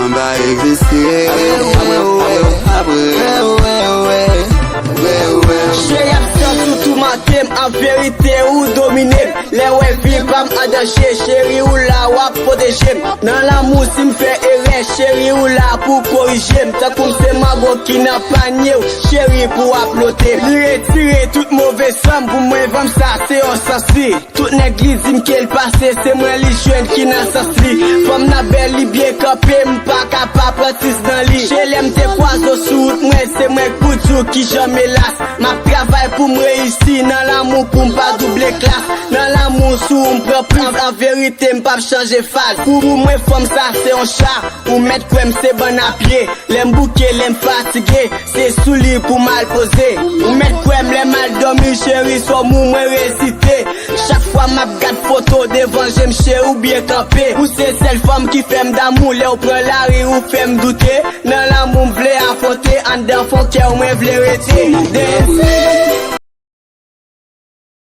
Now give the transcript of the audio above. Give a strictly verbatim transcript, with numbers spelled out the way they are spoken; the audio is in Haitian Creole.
Anba egziste. Apre, apre, apre, apre. Cheri ap santi w tou manke m, an verite ou domine m. Lè w wè vi pa m an danje, cheri ou la w ap pwoteje m. Nan lanmou si m fè erè, cheri ou la pou korije m. Tankou m se mango ki nan panye w, cheri pou w ap lote m. Li retire tout move san m pou mwen, vanm sa se yon sansi. Tout nèg li di m ke l pase, se mwen li jwenn ki nan sans li. Fanm nan bèl, li byen kanpe, m pa ka pa pran tis nan li. Che lè m te kwaze w sou wout mwen, se mwen k pou di w kijan m elas. M ap travay pou m reyisi nan lanmou pou m pa double klas. Nan lanmou sou ou m pran plis, an verite m p ap chanje faz. Pou, pou mwen fanm sa se yon cha, ou mèt kwè m se bann a pye. Lè m bouke, lè m fatige, se sou li pou m al poze. Ou mèt kwè m lè m al dòmi, cheri, sòm ou mwen resite. Chak fwa m ap gad foto devan je m, cheri, ou byen kanpe. Ou se sèl fanm ki fè m damou, lè w pran lari ou fè m doute. Nan lanmou m vle afwonte, anndan fon kè w mwen vle rete. Dance.